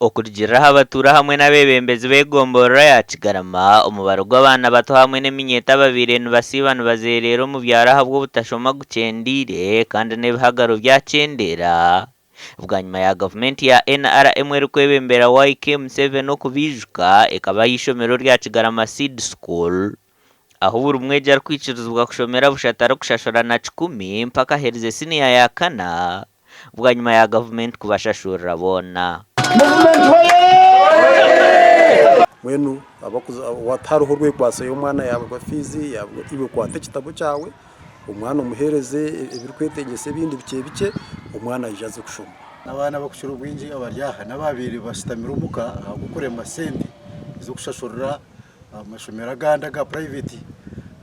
Okurugiirira aha batuura hamwe n'abeebembezi b'egomborora ya Kigarama, omubaro gw'abaana bato hamwe n'eminyeeto ababaire nibasiiba nibazeereera omu byaro ahabw'obutashoma gukyendeire kandi n'ebihagaro byakyendeera bwanyima ya gavumenti ya NRM erikwebembera YK Museveni okubaijuka ekabaha eishomero rya Kigarama Seed School ahu buri mwegi arikwikirizibwa kushomera busha atarikushashura na kikumi mpaka aherize siniya ya kana. bwanyima ya gavumenti kubashashurira boona. Mbwenu tihariho orwekwatso y'omwana yaabura fiizi, iwe kwata ekitabo kyawe omwana omuheereze ebirikwetengyesa ebindi bikye bikye omwana aije aze kushoma. N'abaana abarikukira obwingi abari aha n'abaabaire bashutamire omuka ahabw'okuremwa sente ez'okushashurira amashomero agandi aga purayiveti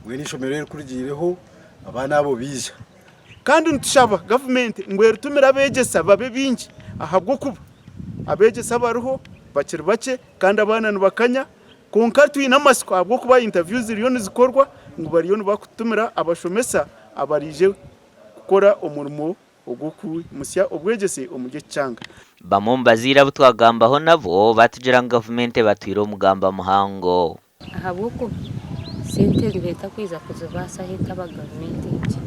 mbwenu eishomero eri ku rigiireho abaana abo baija. Kandi nitushaba gavumenti ngu erutumire abeegyesa babe baingi ahabw'okuba abeegyesa abariho bakiri bakye kandi abaana nibakanya kwonka twine amatsiko ahabw'okuba interviews ziriyo nizikorwa ngu bariyo nibakutumira abashomesa abaraije kukora omurimo ogw'okwimutsya obwegyese omuri eki kyanga. Bamwe omu bazaire abu twagambaho nabo batugira ngu gavumenti ebatwire omugamba muhango. Ahabw'okuba sente nibeeta kwija kuzibaasa ahu etaba gavumenti egi.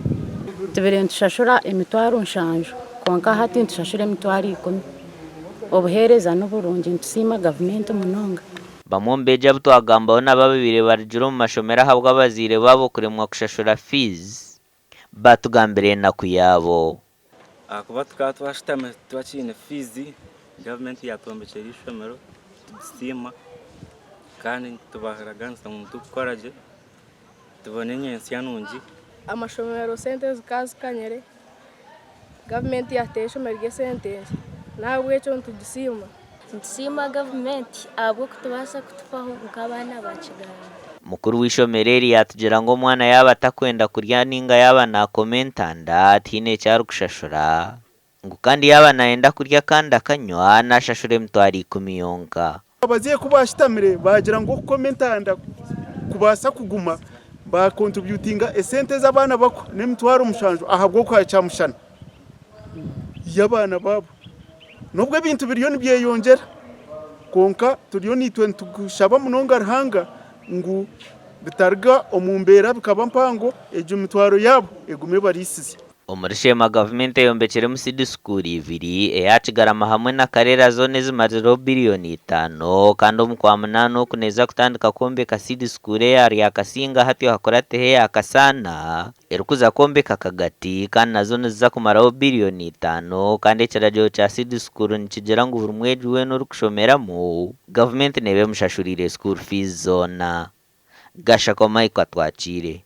Tubaire nitushashura emitwaro nshanju kwonka hati nitushashura emitwaro ikumi. Obuheereza niburungi nitusiima gavumenti munonga. Bamwe omu beegi abu twagambaho nabo ababaire barugire omu mashomero ahabw'abazaire baabo kuremwa kushashura fiizi baatugambira enaku yaabo. Ahakuba tukaba twashutami tutakiine fiizi, gavumenti yaatwombekyera eishomero nitugisiima kandi nitubaraganisa ngu nitukukora gye tubone nyentsya nungi. Amashomero sente zikaba zikanyire, gavumenti yateera eishomero ry'esente nkye n'ahabw'ekyo nitugisiima. Nitusiima gavumenti ahabw'okutubaasa kutufaho nk'abaana ba Kigarama. Mukuru w'eishomero eri yaatugira ngu omwana yaaba atakwenda kurya ninga yaaba naakoma entanda tihaine eki arikushashura ngu kandi yaaba naayenda kurya kandi akanywa naashashura emitwaro ikumi yonka. Abazaire ku baashutamire baagira ngu okukoma entanda kubaasa kuguma baakontributinga esente ez'abaana bakwa n'emitwaro mushanju ahabw'okuha kyamushana y'abaana baabo. N'obu ebintu biriyo nibyeyongyera, kwonka turiyo naitwe nitushaba munonga Ruhanga ngu bitaruga omu mbeera bikaba mpango, egyo mitwaro yaabo egume ebariisize. Omuri Sheema gavumenti eyombekiremu seed school ibiri, eya Kigarama hamwe na Karera zoona ezimarireho biriyoni itaano kandi omu Kwamunaana oku neeza kutandika kwombeka seed school eya Ryakasinga hati ohakurateho eya Kasaana. Erikuza kwombeka akagati kandi nazo niziza kumaraho biriyoni itaano kandi ekiragiro kya Seed School nikigira ngu buri mwegi weena orikushomeramu, gavumenti neeba emushashuriire school fees zoona. Gashakwa Michael Atwakiire.